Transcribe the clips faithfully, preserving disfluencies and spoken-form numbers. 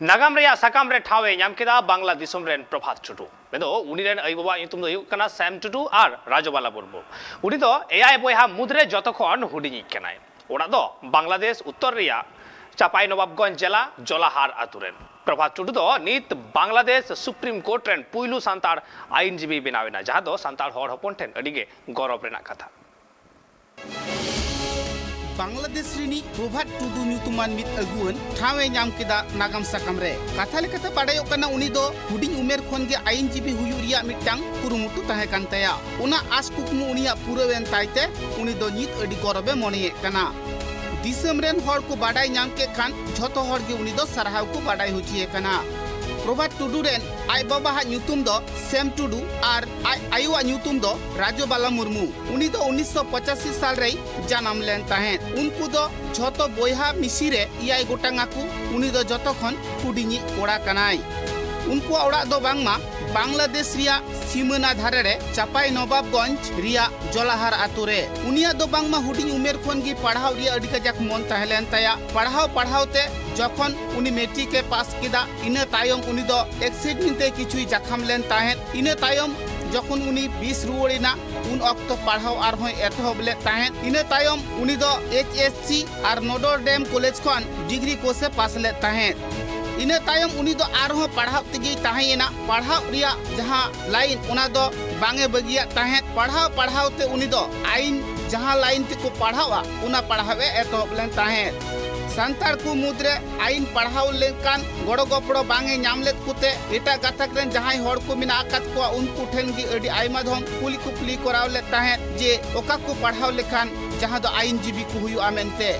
ᱱᱟᱜᱟᱢ ᱨᱮᱭᱟᱜ ᱥᱟᱠᱟᱢ ᱨᱮ ᱴᱷᱟᱶ ᱮ ᱧᱟᱢ ᱠᱮᱫᱟ ᱵᱟᱝᱞᱟ ᱫᱤᱥᱚᱢ ᱨᱮᱱ ᱯᱨᱚᱵᱷᱟᱛ ᱴᱩᱰᱩ᱾ ᱢᱮᱱᱫᱚ ᱩᱱᱤ ᱨᱮᱱ ᱟᱭᱳ ᱵᱟᱵᱟᱣᱟᱜ ᱧᱩᱛᱩᱢ ᱫᱚ ᱦᱩᱭᱩᱜ ᱠᱟᱱᱟ ᱥᱮᱢ ᱴᱩᱰᱩ ᱟᱨ ᱨᱟᱡᱚᱵᱟᱞᱟ ᱢᱩᱨᱢᱩ᱾ ᱩᱱᱤ ᱫᱚ ᱮᱭᱟᱭ ᱵᱚᱭᱦᱟ ᱢᱩᱫᱽᱨᱮ ᱡᱚᱛᱚ ᱠᱷᱚᱱ ᱦᱩᱰᱤᱧᱤᱡ ᱠᱟᱱᱟᱭ᱾ ᱚᱲᱟᱜ ᱫᱚ ᱵᱟᱝᱞᱟᱫᱮᱥ ᱩᱛᱛᱚᱨ ᱨᱮᱭᱟᱜ ᱪᱟᱯᱟᱭᱱᱚᱵᱟᱵᱽᱜᱚᱸᱡᱽ ᱡᱮᱞᱟ ᱡᱚᱞᱟᱦᱟᱨ ᱟᱛᱳ ᱨᱮᱱ᱾ ᱯᱨᱚᱵᱷᱟᱛ ᱴᱩᱰᱩ ᱫᱚ ᱱᱤᱛ ᱵᱟᱝᱞᱟᱫᱮᱥ ᱥᱩᱯᱨᱤᱢ ᱠᱳᱨᱴ ᱨᱮᱱ ᱯᱩᱭᱞᱩ ᱥᱟᱱᱛᱟᱲ ᱟᱭᱤᱱᱡᱤᱵᱤ ᱵᱮᱱᱟᱣ ᱮᱱᱟ, ᱡᱟᱦᱟᱸ ᱫᱚ ᱥᱟᱱᱛᱟᱲ ᱦᱚᱲ ᱦᱚᱯᱚᱱ ᱴᱷᱮᱱ ᱟᱹᱰᱤ ᱜᱮ ᱜᱚᱨᱚᱵᱽ ᱨᱮᱱᱟᱜ ᱠᱟᱛᱷᱟ᱾ ᱵᱟᱝᱞᱟᱫᱮᱥ ᱨᱤᱱᱤᱡ ᱯᱨᱚᱵᱷᱟᱛ ᱴᱩᱰᱩ ᱧᱩᱛᱩᱢᱟᱱ ᱢᱤᱫ ᱟᱹᱜᱩᱣᱟᱹᱱ ᱴᱷᱟᱶ ᱮ ᱧᱟᱢ ᱠᱮᱫᱟ ᱱᱟᱜᱟᱢ ᱥᱟᱠᱟᱢ ᱨᱮ᱾ ᱠᱟᱛᱷᱟ ᱞᱮᱠᱟᱛᱮ ᱵᱟᱰᱟᱭᱚᱜ ᱠᱟᱱᱟ, ᱩᱱᱤ ᱫᱚ ᱦᱩᱰᱤᱧ ᱩᱢᱮᱨ ᱠᱷᱚᱱ ᱜᱮ ᱟᱭᱤᱱᱡᱤᱵᱤ ᱦᱩᱭᱩᱜ ᱨᱮᱭᱟᱜ ᱢᱤᱫᱴᱟᱝ ᱠᱩᱨᱩᱢᱩᱴᱩ ᱛᱟᱦᱮᱸ ᱠᱟᱱ ᱛᱟᱭᱟ᱾ ᱚᱱᱟ ᱟᱥ ᱠᱩᱠᱢᱩ ᱩᱱᱤᱭᱟᱜ ᱯᱩᱨᱟᱹᱣ ᱮᱱ ᱛᱟᱭ ᱛᱮ ᱩᱱᱤ ᱫᱚ ᱱᱤᱛ ᱟᱹᱰᱤ ᱜᱚᱨᱚᱵᱽ ᱮ ᱢᱚᱱᱮᱭᱮᱫ ᱠᱟᱱᱟ᱾ ᱫᱤᱥᱚᱢ ᱨᱮᱱ ᱦᱚᱲ ᱠᱚ ᱵᱟᱰᱟᱭ ᱧᱟᱢ ᱠᱮᱫ ᱠᱷᱟᱱ ᱡᱷᱚᱛᱚ ᱦᱚᱲ ᱜᱮ ᱩᱱᱤ ᱫᱚ ᱥᱟᱨᱦᱟᱣ ᱠᱚ ᱵᱟᱰᱟᱭ ᱦᱚᱪᱚᱭᱮ ᱠᱟᱱᱟ᱾ ᱯᱨᱚᱵᱷᱟᱛ ᱴᱩᱰᱩ ᱨᱮᱱ ᱟᱡ ᱵᱟᱵᱟᱣᱟᱜ ᱧᱩᱛᱩᱢ ᱫᱚ ᱥᱮᱢ ᱴᱩᱰᱩ ᱟᱨ ᱟᱡ ᱟᱭᱳᱣᱟᱜ ᱧᱩᱛᱩᱢ ᱫᱚ ᱨᱟᱡᱚᱵᱟᱞᱟ ᱢᱩᱨᱢᱩ᱾ ᱩᱱᱤ ᱫᱚ ᱩᱱᱤᱥᱥᱚ ᱯᱚᱸᱪᱟᱥᱤ ᱥᱟᱞ ᱨᱮᱭ ᱡᱟᱱᱟᱢ ᱞᱮᱱ ᱛᱟᱦᱮᱸᱫ᱾ ᱩᱱᱠᱩ ᱫᱚ ᱡᱷᱚᱛᱚ ᱵᱚᱭᱦᱟ ᱢᱤᱥᱤ ᱨᱮ ᱮᱭᱟᱭ ᱜᱚᱴᱟᱝ ᱟᱠᱚ᱾ ᱩᱱᱤ ᱫᱚ ᱡᱚᱛᱚ ᱠᱷᱚᱱ ᱦᱩᱰᱤᱧᱤᱡ ᱠᱚᱲᱟ ᱠᱟᱱᱟᱭ᱾ ᱩᱱᱠᱩᱣᱟᱜ ᱚᱲᱟᱜ ᱫᱚ ᱵᱟᱝᱢᱟ ᱵᱟᱝᱞᱟᱫᱮᱥ ᱨᱮᱭᱟᱜ ᱥᱤᱢᱟᱹᱱᱟ ᱫᱷᱟᱨᱮ ᱨᱮ ᱪᱟᱯᱟᱭ ᱱᱚᱵᱟᱵᱽᱜᱚᱸᱡᱽ ᱨᱮᱭᱟᱜ ᱡᱚᱞᱟᱦᱟᱨ ᱟᱛᱳ ᱨᱮ᱾ ᱩᱱᱤᱭᱟᱜ ᱫᱚ ᱵᱟᱝᱢᱟ ᱦᱩᱰᱤᱧ ᱩᱢᱮᱨ ᱠᱷᱚᱱ ᱜᱮ ᱯᱟᱲᱦᱟᱣ ᱨᱮᱭᱟᱜ ᱟᱹᱰᱤ ᱠᱟᱡᱟᱠ ᱢᱚᱱ ᱛᱟᱦᱮᱸ ᱞᱮᱱ ᱛᱟᱭᱟ᱾ ᱯᱟᱲᱦᱟᱣ ᱯᱟᱲᱦᱟᱣ ᱛᱮ ᱡᱚᱠᱷᱚᱱ ᱩᱱᱤ ᱢᱮᱴᱨᱤᱠ ᱮ ᱯᱟᱥ ᱠᱮᱫᱟ, ᱤᱱᱟᱹ ᱛᱟᱭᱚᱢ ᱩᱱᱤ ᱫᱚ ᱮᱠᱥᱤᱰᱮᱱᱴ ᱛᱮ ᱠᱤᱪᱷᱩᱭ ᱡᱟᱠᱷᱟᱢ ᱞᱮᱱ ᱛᱟᱦᱮᱸᱫ᱾ ᱤᱱᱟᱹ ᱛᱟᱭᱚᱢ ᱡᱚᱠᱷᱚᱱ ᱩᱱᱤ ᱵᱮᱥ ᱨᱩᱣᱟᱹᱲ ᱮᱱᱟ, ᱩᱱ ᱚᱠᱛᱚ ᱯᱟᱲᱦᱟᱣ ᱟᱨᱦᱚᱸᱭ ᱮᱛᱚᱦᱚᱵ ᱞᱮᱫ ᱛᱟᱦᱮᱸᱫ᱾ ᱤᱱᱟᱹ ᱛᱟᱭᱚᱢ ᱩᱱᱤ ᱫᱚ ᱮᱭᱤᱪ ᱮᱥ ᱥᱤ ᱟᱨ ᱱᱚᱰᱚᱨ ᱰᱮᱢ ᱠᱚᱞᱮᱡᱽ ᱠᱷᱚᱱ ᱰᱤᱜᱽᱨᱤ ᱠᱳᱨᱥ ᱮ ᱯᱟᱥ ᱞᱮᱫ ᱛᱟᱦᱮᱸᱫ᱾ ᱤᱱᱟᱹ ᱛᱟᱭᱚᱢ ᱩᱱᱤ ᱫᱚ ᱟᱨᱦᱚᱸ ᱯᱟᱲᱦᱟᱣ ᱛᱮᱜᱮᱭ ᱛᱟᱦᱮᱸᱭᱮᱱᱟ᱾ ᱯᱟᱲᱦᱟᱣ ᱨᱮᱭᱟᱜ ᱡᱟᱦᱟᱸ ᱞᱟᱭᱤᱱ, ᱚᱱᱟ ᱫᱚ ᱵᱟᱝ ᱮ ᱵᱟᱹᱜᱤᱭᱟᱫ ᱛᱟᱦᱮᱸᱫ᱾ ᱯᱟᱲᱦᱟᱣ ᱯᱟᱲᱦᱟᱣ ᱛᱮ ᱩᱱᱤ ᱫᱚ ᱟᱭᱤᱱ, ᱡᱟᱦᱟᱸ ᱞᱟᱭᱤᱱ ᱛᱮᱠᱚ ᱯᱟᱲᱦᱟᱣᱟ, ᱚᱱᱟ ᱯᱟᱲᱦᱟᱣ ᱮ ᱮᱛᱚᱦᱚᱵ ᱞᱮᱱ ᱛᱟᱦᱮᱸᱫ᱾ ᱥᱟᱱᱛᱟᱲ ᱠᱚ ᱢᱩᱫᱽᱨᱮ ᱟᱭᱤᱱ ᱯᱟᱲᱦᱟᱣ ᱞᱮᱠᱟᱱ ᱜᱚᱲᱚ ᱜᱚᱯᱚᱲᱚ ᱵᱟᱝ ᱮ ᱧᱟᱢ ᱞᱮᱫ ᱠᱚᱛᱮ, ᱮᱴᱟᱜ ᱜᱟᱛᱟᱠ ᱨᱮᱱ ᱡᱟᱦᱟᱸᱭ ᱦᱚᱲ ᱠᱚ ᱢᱮᱱᱟᱜ ᱟᱠᱟᱫ ᱠᱚᱣᱟ, ᱩᱱᱠᱩ ᱴᱷᱮᱱ ᱜᱮ ᱟᱹᱰᱤ ᱟᱭᱢᱟ ᱫᱷᱚᱢ ᱠᱩᱞᱤ ᱠᱩᱯᱞᱤ ᱠᱚᱨᱟᱣ ᱞᱮᱫ ᱛᱟᱦᱮᱸᱫ ᱡᱮ ᱚᱠᱟ ᱠᱚ ᱯᱟᱲᱦᱟᱣ ᱞᱮᱠᱷᱟᱱ ᱡᱟᱦᱟᱸ ᱫᱚ ᱟᱭᱤᱱ ᱡᱤᱵᱤ ᱠᱚ ᱦᱩᱭᱩᱜᱼᱟ ᱢᱮᱱᱛᱮ᱾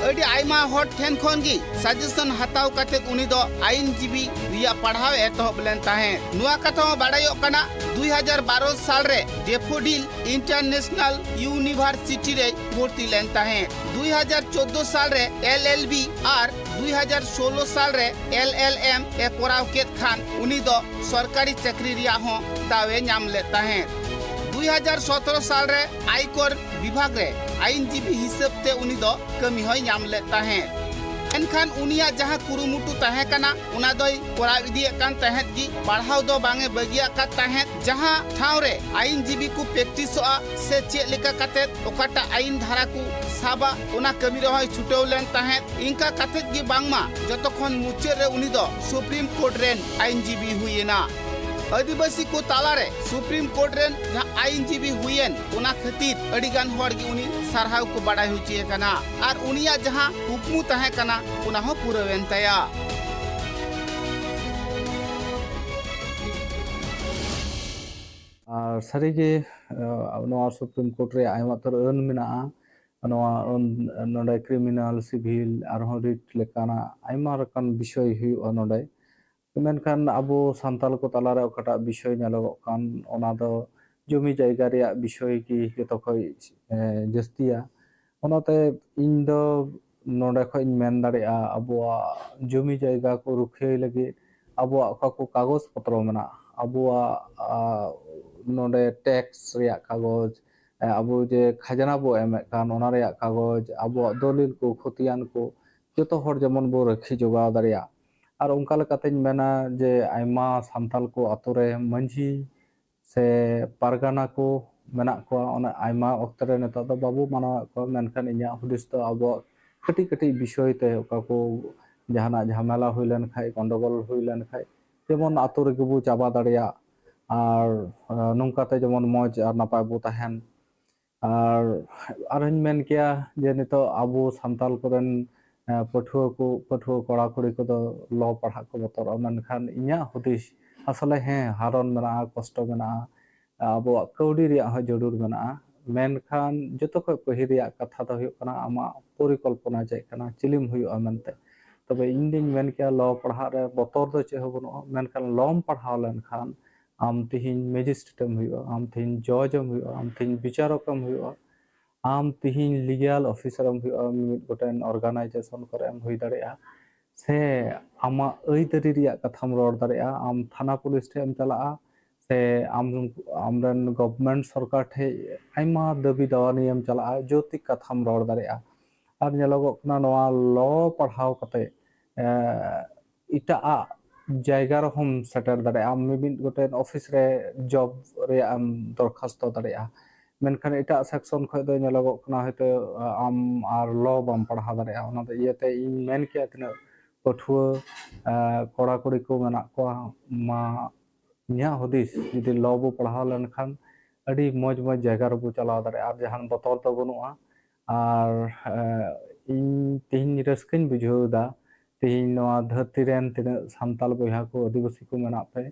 ᱟᱹᱰᱤ ᱟᱭᱢᱟ ᱦᱚᱲ ᱴᱷᱮᱱ ᱠᱷᱚᱱ ᱜᱮ ᱥᱟᱡᱮᱥᱚᱱ ᱦᱟᱛᱟᱣ ᱠᱟᱛᱮ ᱩᱱᱤ ᱫᱚ ᱟᱭᱤᱱ ᱡᱤᱵᱤ ᱨᱮᱭᱟᱜ ᱯᱟᱲᱦᱟᱣ ᱮ ᱮᱛᱚᱦᱚᱵ ᱞᱮᱱ ᱛᱟᱦᱮᱸᱫ᱾ ᱱᱚᱣᱟ ᱠᱟᱛᱷᱟ ᱦᱚᱸ ᱵᱟᱲᱟᱭᱚᱜ ᱠᱟᱱᱟ, ᱫᱩᱭ ᱦᱟᱡᱟᱨ ᱵᱟᱨᱚ ᱥᱟᱞ ᱨᱮ ᱰᱮᱯᱷᱳᱰᱤᱞ ᱤᱱᱴᱟᱨᱱᱮᱥᱱᱟᱞ ᱤᱭᱩᱱᱤᱵᱷᱟᱨᱥᱤᱴᱤ ᱨᱮᱭ ᱵᱷᱚᱨᱛᱤ ᱞᱮᱱ ᱛᱟᱦᱮᱸᱫ᱾ ᱫᱩᱭ ᱦᱟᱡᱟᱨ ᱪᱳᱫᱽᱫᱳ ᱥᱟᱞ ᱨᱮ ᱮᱞ ᱮᱞ ᱵᱤ ᱟᱨ ᱫᱩᱭ ᱦᱟᱡᱟᱨ ᱥᱳᱞᱳ ᱥᱟᱞ ᱨᱮ ᱮᱞ ᱮᱞ ᱮᱢ ᱮ ᱠᱚᱨᱟᱣ ᱠᱮᱫ ᱠᱷᱟᱱ ᱩᱱᱤ ᱫᱚ ᱥᱚᱨᱠᱟᱨᱤ ᱪᱟᱹᱠᱨᱤ ᱨᱮᱭᱟᱜ ᱦᱚᱸ ᱫᱟᱣ ᱮ ᱧᱟᱢ ᱞᱮᱫ ᱛᱟᱦᱮᱸᱫ᱾ ᱫᱩᱭ ᱦᱟᱡᱟᱨ ᱥᱚᱛᱨᱚ ᱥᱟᱞ ᱨᱮ ᱟᱭᱠᱚᱨ ᱵᱤᱵᱷᱟᱜᱽ ᱨᱮ ᱟᱭᱤᱱ ᱡᱤᱵᱤ ᱦᱤᱥᱟᱹᱵ ᱛᱮ ᱩᱱᱤ ᱫᱚ ᱠᱟᱹᱢᱤ ᱦᱚᱸᱭ ᱧᱟᱢ ᱞᱮᱫ ᱛᱟᱦᱮᱸᱫ᱾ ᱮᱱᱠᱷᱟᱱ ᱩᱱᱤᱭᱟᱜ ᱡᱟᱦᱟᱸ ᱠᱩᱨᱩᱢᱩᱴᱩ ᱛᱟᱦᱮᱸ ᱠᱟᱱᱟ, ᱚᱱᱟ ᱫᱚᱭ ᱠᱚᱨᱟᱣ ᱤᱫᱤᱭᱮᱫ ᱠᱟᱱ ᱛᱟᱦᱮᱸᱫ ᱜᱮ᱾ ᱯᱟᱲᱦᱟᱣ ᱫᱚ ᱵᱟᱝ ᱮ ᱵᱟᱹᱜᱤᱭᱟᱜ ᱠᱟᱱ ᱛᱟᱦᱮᱸᱫ᱾ ᱡᱟᱦᱟᱸ ᱴᱷᱟᱶ ᱨᱮ ᱟᱭᱤᱱ ᱡᱤᱵᱤ ᱠᱚ ᱯᱨᱮᱠᱴᱤᱥᱚᱜᱼᱟ ᱥᱮ ᱪᱮᱫ ᱞᱮᱠᱟ ᱠᱟᱛᱮᱫ ᱚᱠᱟᱴᱟᱜ ᱟᱭᱤᱱ ᱫᱷᱟᱨᱟ ᱠᱚ ᱥᱟᱵᱟ, ᱚᱱᱟ ᱠᱟᱹᱢᱤ ᱨᱮᱦᱚᱸᱭ ᱪᱷᱩᱴᱟᱹᱣ ᱞᱮᱱ ᱛᱟᱦᱮᱸᱫ᱾ ᱤᱱᱠᱟ ᱠᱟᱛᱮᱫ ᱜᱮ ᱵᱟᱝᱢᱟ ᱡᱚᱛᱚ ᱠᱷᱚᱱ ᱢᱩᱪᱟᱹᱫ ᱨᱮ ᱩᱱᱤ ᱫᱚ ᱥᱩᱯᱨᱤᱢ ᱠᱳᱨᱴ ᱨᱮᱱ ᱟᱭᱤᱱ ᱡᱤᱵᱤ ᱦᱩᱭ ᱮᱱᱟ᱾ ᱟᱹᱫᱤᱵᱟᱹᱥᱤ ᱠᱚ ᱛᱟᱞᱟᱨᱮ ᱥᱩᱯᱨᱤᱢ ᱠᱳᱨᱴ ᱨᱮᱱ ᱡᱟᱦᱟᱸ ᱟᱭᱤᱱ ᱡᱤᱵᱤ ᱦᱩᱭᱮᱱ, ᱚᱱᱟ ᱠᱷᱟᱹᱛᱤᱨ ᱟᱹᱰᱤ ᱜᱟᱱ ᱦᱚᱲ ᱜᱮ ᱩᱱᱤ ᱥᱟᱨᱦᱟᱣ ᱠᱚ ᱵᱟᱰᱟᱭ ᱦᱚᱪᱚᱭᱮ ᱠᱟᱱᱟ᱾ ᱟᱨ ᱩᱱᱤᱭᱟᱜ ᱡᱟᱦᱟᱸ ᱠᱩᱠᱢᱩ ᱛᱟᱦᱮᱸ ᱠᱟᱱᱟ, ᱚᱱᱟ ᱦᱚᱸ ᱯᱩᱨᱟᱹᱣᱮᱱ ᱛᱟᱭᱟ᱾ ᱟᱨ ᱥᱟᱹᱨᱤᱜᱮ, ᱟᱸ, ᱱᱚᱣᱟ ᱥᱩᱯᱨᱤᱢ ᱠᱳᱨᱴ ᱨᱮ ᱟᱭᱢᱟ ᱩᱛᱟᱹᱨ ᱟᱹᱱ ᱢᱮᱱᱟᱜᱼᱟ᱾ ᱱᱚᱣᱟ ᱟᱹᱱ, ᱱᱚᱰᱮ ᱠᱨᱤᱢᱤᱱᱟᱞ, ᱥᱤᱵᱷᱤᱞ, ᱟᱨᱦᱚᱸ ᱨᱤᱴ ᱞᱮᱠᱟᱱᱟᱜ ᱟᱭᱢᱟ ᱞᱮᱠᱟᱱ ᱵᱤᱥᱚᱭ ᱦᱩᱭᱩᱜᱼᱟ ᱱᱚᱰᱮ᱾ ᱢᱮᱱᱠᱷᱟᱱ ᱟᱵᱚ ᱥᱟᱱᱛᱟᱲ ᱠᱚ ᱛᱟᱞᱟᱨᱮ ᱚᱠᱟᱴᱟᱜ ᱵᱤᱥᱚᱭ ᱧᱮᱞᱚᱜᱚᱜ ᱠᱟᱱ, ᱚᱱᱟ ᱫᱚ ᱡᱚᱢᱤ ᱡᱟᱭᱜᱟ ᱨᱮᱭᱟᱜ ᱵᱤᱥᱚᱭ ᱜᱮ ᱡᱚᱛᱚ ᱠᱷᱚᱡ, ᱮ, ᱡᱟᱹᱥᱛᱤᱭᱟ᱾ ᱚᱱᱟᱛᱮ ᱤᱧ ᱫᱚ ᱱᱚᱰᱮ ᱠᱷᱚᱡ ᱤᱧ ᱢᱮᱱ ᱫᱟᱲᱮᱭᱟᱜᱼᱟ, ᱟᱵᱚᱣᱟᱜ ᱡᱚᱢᱤ ᱡᱟᱭᱜᱟ ᱠᱚ ᱨᱩᱠᱷᱤᱭᱟᱹᱭ ᱞᱟᱹᱜᱤᱫ ᱟᱵᱚᱣᱟᱜ ᱚᱠᱟ ᱠᱚ ᱠᱟᱜᱚᱡᱽ ᱯᱚᱛᱨᱚ ᱢᱮᱱᱟᱜᱼᱟ, ᱟᱵᱚᱣᱟᱜ, ᱟ, ᱱᱚᱰᱮ ᱴᱮᱠᱥ ᱨᱮᱭᱟᱜ ᱠᱟᱜᱚᱡᱽ, ᱮ, ᱟᱵᱚ ᱡᱮ ᱠᱷᱟᱡᱽᱱᱟ ᱵᱚ ᱮᱢᱮᱫ ᱠᱟᱱ, ᱚᱱᱟ ᱨᱮᱭᱟᱜ ᱠᱟᱜᱚᱡᱽ, ᱟᱵᱚᱣᱟᱜ ᱫᱚᱞᱤᱞ ᱠᱚ, ᱠᱷᱚᱛᱤᱭᱟᱱ ᱠᱚ, ᱡᱚᱛᱚ ᱦᱚᱲ ᱡᱮᱢᱚᱱ ᱵᱚ ᱨᱟᱹᱠᱷᱤ ᱡᱚᱜᱟᱣ ᱫᱟᱲᱮᱭᱟᱜ᱾ ᱟᱨ ᱚᱱᱠᱟ ᱞᱮᱠᱟᱛᱮᱧ ᱢᱮᱱᱟ ᱡᱮ ᱟᱭᱢᱟ ᱥᱟᱱᱛᱟᱞ ᱠᱚ ᱟᱛᱳ ᱨᱮ ᱢᱟᱹᱡᱷᱤ ᱥᱮ ᱯᱟᱨᱜᱟᱱᱟ ᱠᱚ ᱢᱮᱱᱟᱜ ᱠᱚᱣᱟ, ᱚᱱᱟ ᱟᱭᱢᱟ ᱚᱠᱛᱚ ᱨᱮ ᱱᱤᱛᱚᱜ ᱫᱚ ᱵᱟᱵᱚ ᱢᱟᱱᱟᱣᱮᱫ ᱠᱚᱣᱟ, ᱢᱮᱱᱠᱷᱟᱱ ᱤᱧᱟᱹᱜ ᱦᱩᱫᱤᱥ ᱫᱚ ᱟᱵᱚᱣᱟᱜ ᱠᱟᱹᱴᱤᱡ ᱠᱟᱹᱴᱤᱡ ᱵᱤᱥᱚᱭ ᱛᱮ ᱚᱠᱟ ᱠᱚ ᱡᱟᱦᱟᱱᱟᱜ ᱡᱷᱟᱢᱮᱞᱟ ᱦᱩᱭ ᱞᱮᱱᱠᱷᱟᱡ, ᱜᱚᱱᱰᱚᱜᱳᱞ ᱦᱩᱭ ᱞᱮᱱᱠᱷᱟᱡ, ᱡᱮᱢᱚᱱ ᱟᱛᱳ ᱨᱮᱜᱮ ᱵᱚ ᱪᱟᱵᱟ ᱫᱟᱲᱮᱭᱟᱜ ᱟᱨ, ᱟᱸ, ᱱᱚᱝᱠᱟᱛᱮ ᱡᱮᱢᱚᱱ ᱢᱚᱡᱽ ᱟᱨ ᱱᱟᱯᱟᱭ ᱵᱚ ᱛᱟᱦᱮᱱ᱾ ᱟᱨ ᱟᱨᱦᱚᱸᱧ ᱢᱮᱱ ᱠᱮᱭᱟ ᱡᱮ ᱱᱤᱛᱚᱜ ᱟᱵᱚ ᱥᱟᱱᱛᱟᱞ ᱠᱚᱨᱮᱱ, ᱮᱸ, ᱯᱟᱹᱴᱷᱩᱣᱟᱹ ᱠᱚ, ᱯᱟᱹᱴᱷᱩᱣᱟᱹ ᱠᱚᱲᱟ ᱠᱩᱲᱤ ᱠᱚᱫᱚ ᱞᱚ ᱯᱟᱲᱦᱟᱜ ᱠᱚ ᱵᱚᱛᱚᱨᱚᱜᱼᱟ, ᱢᱮᱱᱠᱷᱟᱱ ᱤᱧᱟᱹᱜ ᱦᱩᱫᱤᱥ ᱟᱥᱚᱞᱮ ᱦᱮᱸ, ᱦᱟᱨᱚᱱ ᱢᱮᱱᱟᱜᱼᱟ, ᱠᱚᱥᱴᱚ ᱢᱮᱱᱟᱜᱼᱟ, ᱟᱵᱚᱣᱟᱜ ᱠᱟᱹᱣᱰᱤ ᱨᱮᱭᱟᱜ ᱦᱚᱸ ᱡᱟᱹᱨᱩᱲ ᱢᱮᱱᱟᱜᱼᱟ, ᱢᱮᱱᱠᱷᱟᱱ ᱡᱚᱛᱚ ᱠᱷᱚᱡ ᱯᱟᱹᱦᱤᱞ ᱨᱮᱭᱟᱜ ᱠᱟᱛᱷᱟ ᱫᱚ ᱦᱩᱭᱩᱜ ᱠᱟᱱᱟ ᱟᱢᱟᱜ ᱯᱚᱨᱤᱠᱚᱞᱯᱚᱱᱟ ᱪᱮᱫ ᱠᱟᱱᱟ, ᱪᱤᱞᱤᱢ ᱦᱩᱭᱩᱜᱼᱟ ᱢᱮᱱᱛᱮ᱾ ᱛᱚᱵᱮ ᱤᱧ ᱫᱩᱧ ᱢᱮᱱ ᱠᱮᱭᱟ ᱞᱚ ᱯᱟᱲᱦᱟᱜ ᱨᱮ ᱵᱚᱛᱚᱨ ᱫᱚ ᱪᱮᱫ ᱦᱚᱸ ᱵᱟᱹᱱᱩᱜᱼᱟ, ᱢᱮᱱᱠᱷᱟᱱ ᱞᱚᱢ ᱯᱟᱲᱦᱟᱣ ᱞᱮᱱᱠᱷᱟᱱ ᱟᱢ ᱛᱤᱦᱤᱧ ᱢᱮᱡᱤᱥᱴᱨᱮᱴ ᱮᱢ ᱦᱩᱭᱩᱜᱼᱟ, ᱟᱢ ᱛᱤᱦᱤᱧ ᱡᱚᱡᱽ ᱮᱢ ᱦᱩᱭᱩᱜᱼᱟ, ᱟᱢ ᱛᱤᱦᱤᱧ ᱵᱤᱪᱟᱨᱚᱠ ᱮᱢ ᱦᱩᱭᱩᱜᱼᱟ, ᱟᱢ ᱛᱤᱦᱤᱧ ᱞᱤᱜᱟᱞ ᱚᱯᱷᱤᱥᱟᱨ ᱮᱢ ᱦᱩᱭᱩᱜᱼᱟ, ᱢᱤᱢᱤᱫ ᱜᱚᱴᱮᱱ ᱚᱨᱜᱟᱱᱟᱭᱡᱮᱥᱚᱱ ᱠᱚᱨᱮ ᱮᱢ ᱦᱩᱭ ᱫᱟᱲᱮᱭᱟᱜᱼᱟ, ᱥᱮ ᱟᱢᱟᱜ ᱟᱹᱭᱫᱟᱹᱨᱤ ᱨᱮᱭᱟᱜ ᱠᱟᱛᱷᱟᱢ ᱨᱚᱲ ᱫᱟᱲᱮᱭᱟᱜᱼᱟ, ᱟᱢ ᱛᱷᱟᱱᱟ ᱯᱩᱞᱤᱥ ᱴᱷᱮᱱ ᱮᱢ ᱪᱟᱞᱟᱜᱼᱟ, ᱥᱮ ᱟᱢ, ᱟᱢᱨᱮᱱ ᱜᱚᱵᱷᱢᱮᱱᱴ ᱥᱚᱨᱠᱟᱨ ᱴᱷᱮᱱ ᱟᱭᱢᱟ ᱫᱟᱹᱵᱤ ᱫᱟᱣᱟ ᱱᱤᱭᱮᱢ ᱪᱟᱞᱟᱜᱼᱟ, ᱡᱳᱛᱤᱠ ᱠᱟᱛᱷᱟᱢ ᱨᱚᱲ ᱫᱟᱲᱮᱭᱟᱜᱼᱟ᱾ ᱟᱨ ᱧᱮᱞᱚᱜᱚᱜ ᱠᱟᱱᱟ ᱱᱚᱣᱟ ᱞᱚ ᱯᱟᱲᱦᱟᱣ ᱠᱟᱛᱮ, ᱮ, ᱮᱴᱟᱜ ᱟᱜ ᱡᱟᱭᱜᱟ ᱨᱮᱦᱚᱸᱢ ᱥᱮᱴᱮᱨ ᱫᱟᱲᱮᱭᱟᱜᱼᱟ᱾ ᱟᱢ ᱢᱤᱢᱤᱫ ᱜᱚᱴᱮᱱ ᱚᱯᱷᱤᱥ ᱨᱮ ᱡᱚᱵ ᱨᱮᱭᱟᱜ ᱮᱢ ᱫᱚᱨᱠᱷᱟᱥᱛᱚ ᱫᱟᱲᱮᱭᱟᱜᱼᱟ, ᱢᱮᱱᱠᱷᱟᱱ ᱮᱴᱟᱜ ᱥᱮᱠᱥᱚᱱ ᱠᱷᱚᱱ ᱫᱚ ᱧᱮᱞᱚᱜᱚᱜ ᱠᱟᱱᱟ ᱦᱚᱭᱛᱳ ᱟᱢ ᱟᱨ ᱞᱚ ᱵᱟᱢ ᱯᱟᱲᱦᱟᱣ ᱫᱟᱲᱮᱭᱟᱜᱼᱟ᱾ ᱚᱱᱟ ᱫᱚ ᱤᱭᱟᱹᱛᱮ ᱤᱧ ᱢᱮᱱ ᱠᱮᱭᱟ ᱛᱤᱱᱟᱹᱜ ᱯᱟᱹᱴᱷᱩᱣᱟᱹ, ᱮ, ᱠᱚᱲᱟ ᱠᱩᱲᱤ ᱠᱚ ᱢᱮᱱᱟᱜ ᱠᱚᱣᱟ, ᱢᱟ ᱤᱧᱟᱹᱜ ᱦᱩᱫᱤᱥ ᱡᱩᱫᱤ ᱞᱚ ᱵᱚ ᱯᱟᱲᱦᱟᱣ ᱞᱮᱱᱠᱷᱟᱱ ᱟᱹᱰᱤ ᱢᱚᱡᱽ ᱢᱚᱡᱽ ᱡᱟᱭᱜᱟ ᱨᱮᱵᱚ ᱪᱟᱞᱟᱣ ᱫᱟᱲᱮᱭᱟᱜᱼᱟ ᱟᱨ ᱡᱟᱦᱟᱱ ᱵᱚᱛᱚᱨ ᱫᱚ ᱵᱟᱹᱱᱩᱜᱼᱟ᱾ ᱟᱨ, ᱮ, ᱤᱧ ᱛᱮᱦᱮᱧ ᱨᱟᱹᱥᱠᱟᱹᱧ ᱵᱩᱡᱷᱟᱹᱣ ᱮᱫᱟ, ᱛᱮᱦᱮᱧ ᱱᱚᱣᱟ ᱫᱷᱟᱹᱨᱛᱤ ᱨᱮᱱ ᱛᱤᱱᱟᱹᱜ ᱥᱟᱱᱛᱟᱲ ᱵᱚᱭᱦᱟ ᱠᱚ, ᱟᱹᱫᱤᱵᱟᱹᱥᱤ ᱠᱚ ᱢᱮᱱᱟᱜ ᱯᱮ,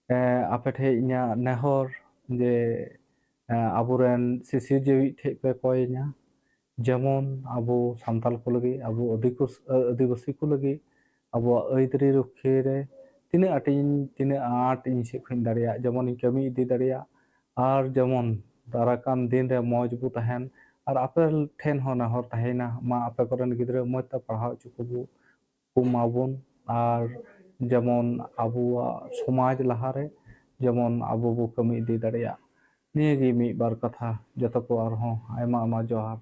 ᱮ, ᱟᱯᱮ ᱴᱷᱮᱱ ᱤᱧᱟᱹᱜ ᱱᱮᱦᱚᱨ ᱡᱮ, ᱮ, ᱟᱵᱚᱨᱮᱱ ᱥᱤᱥᱤᱨ ᱡᱤᱣᱤ ᱴᱷᱮᱱ ᱯᱮ ᱠᱚᱭ ᱤᱧᱟ, ᱡᱮᱢᱚᱱ ᱟᱵᱚ ᱥᱟᱱᱛᱟᱲ ᱠᱚ ᱞᱟᱹᱜᱤᱫ, ᱟᱵᱚ ᱟᱹᱫᱤᱠᱩᱥ-, ᱟᱹᱫᱤᱵᱟᱹᱥᱤ ᱠᱚ ᱞᱟᱹᱜᱤᱫ ᱟᱵᱚᱣᱟᱜ ᱟᱹᱭᱫᱟᱹᱨᱤ ᱨᱩᱠᱷᱤᱭᱟᱹ ᱨᱮ ᱛᱤᱱᱟᱹᱜ ᱟᱸᱴᱤᱧ, ᱛᱤᱱᱟᱹᱜ ᱟᱸᱴ ᱤᱧ ᱥᱮᱫ ᱠᱷᱚᱱᱤᱧ ᱫᱟᱲᱮᱭᱟᱜ, ᱡᱮᱢᱚᱱᱤᱧ ᱠᱟᱹᱢᱤ ᱤᱫᱤ ᱫᱟᱲᱮᱭᱟᱜ, ᱟᱨ ᱡᱮᱢᱚᱱ ᱫᱟᱨᱟᱭ ᱠᱟᱱ ᱫᱤᱱ ᱨᱮ ᱢᱚᱡᱽ ᱵᱚ ᱛᱟᱦᱮᱱ᱾ ᱟᱨ ᱟᱯᱮ ᱴᱷᱮᱱ ᱦᱚᱸ ᱱᱮᱦᱚᱨ ᱛᱟᱦᱮᱱᱟ, ᱢᱟ ᱟᱯᱮ ᱠᱚᱨᱮᱱ ᱜᱤᱫᱽᱨᱟᱹ ᱢᱚᱡᱽ ᱛᱮ ᱯᱟᱲᱦᱟᱣ ᱦᱚᱪᱚ ᱠᱚᱵᱚ, ᱠᱚ ᱢᱟᱵᱚᱱ, ᱟᱨ ᱡᱮᱢᱚᱱ ᱟᱵᱚᱣᱟᱜ ᱥᱚᱢᱟᱡᱽ ᱞᱟᱦᱟᱨᱮ ᱡᱮᱢᱚᱱ ᱟᱵᱚ ᱵᱚ ᱠᱟᱹᱢᱤ ᱤᱫᱤ ᱫᱟᱲᱮᱭᱟᱜ᱾ ᱱᱤᱭᱟᱹᱜᱮ ᱢᱤᱫ ᱵᱟᱨ ᱠᱟᱛᱷᱟ᱾ ᱡᱚᱛᱚ ᱠᱚ ᱟᱨᱦᱚᱸ ᱟᱭᱢᱟ ᱟᱭᱢᱟ ᱡᱚᱦᱟᱨ᱾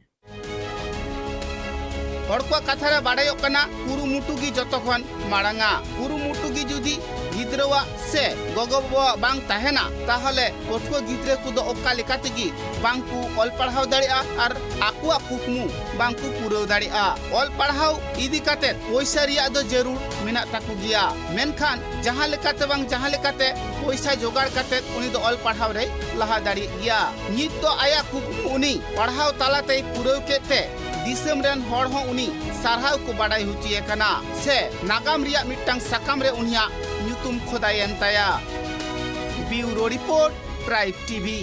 ᱦᱚᱲ ᱠᱚᱣᱟᱜ ᱠᱟᱛᱷᱟ ᱨᱮ ᱵᱟᱰᱟᱭᱚᱜ ᱠᱟᱱᱟ, ᱠᱩᱨᱩᱢᱩᱴᱩ ᱜᱮ ᱡᱚᱛᱚ ᱠᱷᱚᱱ ᱢᱟᱲᱟᱝᱟ᱾ ᱠᱩᱨᱩᱢᱩᱴᱩ ᱜᱮ ᱡᱩᱫᱤ ᱜᱤᱫᱽᱨᱟᱹᱣᱟᱜ ᱥᱮ ᱜᱚᱜᱚ ᱵᱟᱵᱟᱣᱟᱜ ᱵᱟᱝ ᱛᱟᱦᱮᱱᱟ, ᱛᱟᱦᱚᱞᱮ ᱯᱟᱹᱴᱷᱩᱣᱟᱹ ᱜᱤᱫᱽᱨᱟᱹ ᱠᱚᱫᱚ ᱚᱠᱟ ᱞᱮᱠᱟ ᱛᱮᱜᱮ ᱵᱟᱝ ᱠᱚ ᱚᱞ ᱯᱟᱲᱦᱟᱣ ᱫᱟᱲᱮᱭᱟᱜᱼᱟ ᱟᱨ ᱟᱠᱚᱣᱟᱜ ᱠᱩᱠᱢᱩ ᱵᱟᱝ ᱠᱚ ᱯᱩᱨᱟᱹᱣ ᱫᱟᱲᱮᱭᱟᱜᱼᱟ᱾ ᱚᱞ ᱯᱟᱲᱦᱟᱣ ᱤᱫᱤ ᱠᱟᱛᱮ ᱯᱚᱭᱥᱟ ᱨᱮᱭᱟᱜ ᱫᱚ ᱡᱟᱹᱨᱩᱲ ᱢᱮᱱᱟᱜ ᱛᱟᱠᱚ ᱜᱮᱭᱟ, ᱢᱮᱱᱠᱷᱟᱱ ᱡᱟᱦᱟᱸ ᱞᱮᱠᱟᱛᱮ ᱵᱟᱝ ᱡᱟᱦᱟᱸ ᱞᱮᱠᱟᱛᱮ ᱯᱚᱭᱥᱟ ᱡᱚᱜᱟᱲ ᱠᱟᱛᱮ ᱩᱱᱤ ᱫᱚ ᱚᱞ ᱯᱟᱲᱦᱟᱣ ᱨᱮᱭ ᱞᱟᱦᱟ ᱫᱟᱲᱮᱭᱟᱜ ᱜᱮᱭᱟ᱾ ᱱᱤᱛ ᱫᱚ ᱟᱭᱟᱜ ᱠᱩᱠᱢᱩ ᱩᱱᱤ ᱯᱟᱲᱦᱟᱣ ᱛᱟᱞᱟᱛᱮᱭ ᱯᱩᱨᱟᱹᱣ ᱠᱮᱫ ᱛᱮ ᱫᱤᱥᱚᱢ ᱨᱮᱱ ᱦᱚᱲ ᱦᱚᱸ ᱩᱱᱤ ᱥᱟᱨᱦᱟᱣ ᱠᱚ ᱵᱟᱰᱟᱭ ᱦᱚᱪᱚᱭᱮ ᱠᱟᱱᱟ ᱥᱮ ᱱᱟᱜᱟᱢ ᱨᱮᱭᱟᱜ ᱢᱤᱫᱴᱟᱝ ᱥᱟᱠᱟᱢ ᱨᱮ ᱩᱱᱤᱭᱟᱜ ᱧᱩᱛᱩᱢ ᱠᱷᱚᱫᱟᱭᱮᱱ ᱛᱟᱭᱟ᱾ ᱵᱤᱭᱩᱨᱳ ᱨᱤᱯᱳᱨᱴ, ᱴᱨᱟᱭᱤᱵᱽ ᱴᱤᱵᱷᱤ᱾